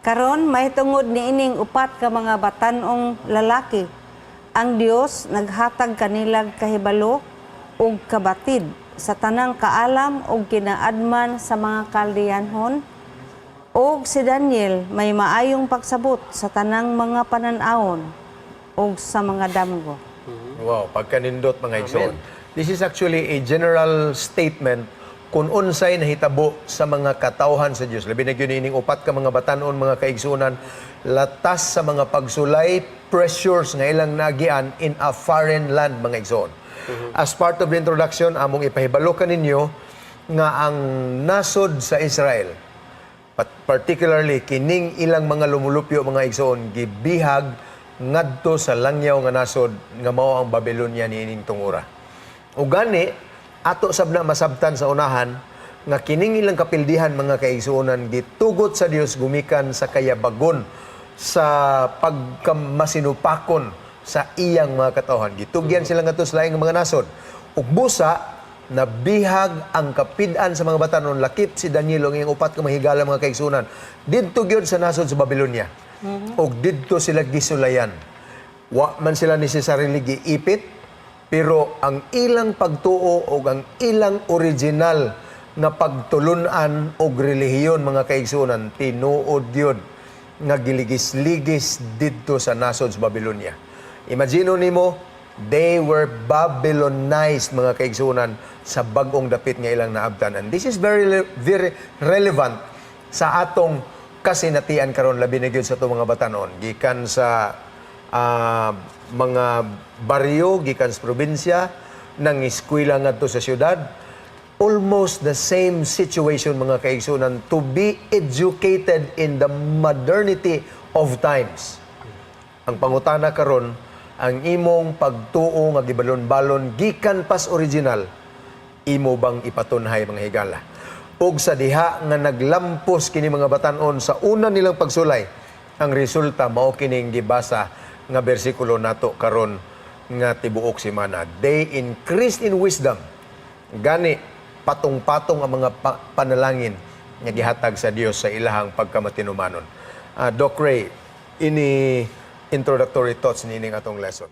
Karon mahitungod niining upat ka mga batan-ong lalaki, ang Dios naghatag kanilag kahibalo ug kabatid sa tanang kaalam ug kinaadman sa mga Kaldeanhon, ug si Daniel may maayong pagsabot sa tanang mga panan-awon ug sa mga damgo. Wow, pagkanindot, mga igsoon. This is actually a general statement kung unsay nahitabo sa mga katawhan sa Dios. Labi na gyud ining upat ka mga batanon, mga kaigsuonan, latas sa mga pagsulay, pressures nga ilang nagian in a foreign land, mga igsoon. As part of the introduction, among ipahibalo kaninyo nga ang nasod sa Israel, but particularly kining ilang mga lumulupyo, mga igsoon, gibihag ngadto sa langyaw nga nasod nga mao ang Babylonia niining tungura. Ug gani ato sab na masabtan sa unahan nga kining ilang kapildihan, mga kaigsuonan, gitugot sa Dios gumikan sa kayabagon sa pagkamasinupakon sa iyang mga katawhan. Gitugyan sila ngadto sa laing mga nasod. Ug busa nabihag ang kapid-an sa mga batanon, lakip si Daniel ang iyang upat ka mahigala, mga kaigsuonan, didto gyud sa nasod sa Babylonia. Ug didto sila gisulayan. Wa man sila necessarily giipit, pero ang ilang pagtuo o ang ilang original nga pagtulunan og relihiyon, mga kaigsuonan, tinuod gyud nga giligis-ligis didto sa nasod sa Babylonia. Imagine nimo, they were Babylonized, mga kaigsuonan, sa bag-ong dapit nga ilang naabtan. And this is very very relevant sa atong kasinatian karon, labi na gyud sa atong mga batanon gikan sa mga baryo, gikan sa probinsya, nang eskwela ngadto sa syudad. Almost the same situation, mga kaigsunan, to be educated in the modernity of times. Ang pangutana karon, ang imong pagtuo nga gibalon-balon gikan pas original, imo bang ipatunhay, mga higala? Ug sa diha nga naglampos kini mga batanon sa una nilang pagsulay, ang resulta mao kining gibasa nga bersikulo nato karon nga tibuok semana. They increased in wisdom. Gani patong-patong ang mga panalangin nga gihatag sa Dios sa ilahang pagkamatinumanon. Doc Ray, ini introductory thoughts niining atong lesson.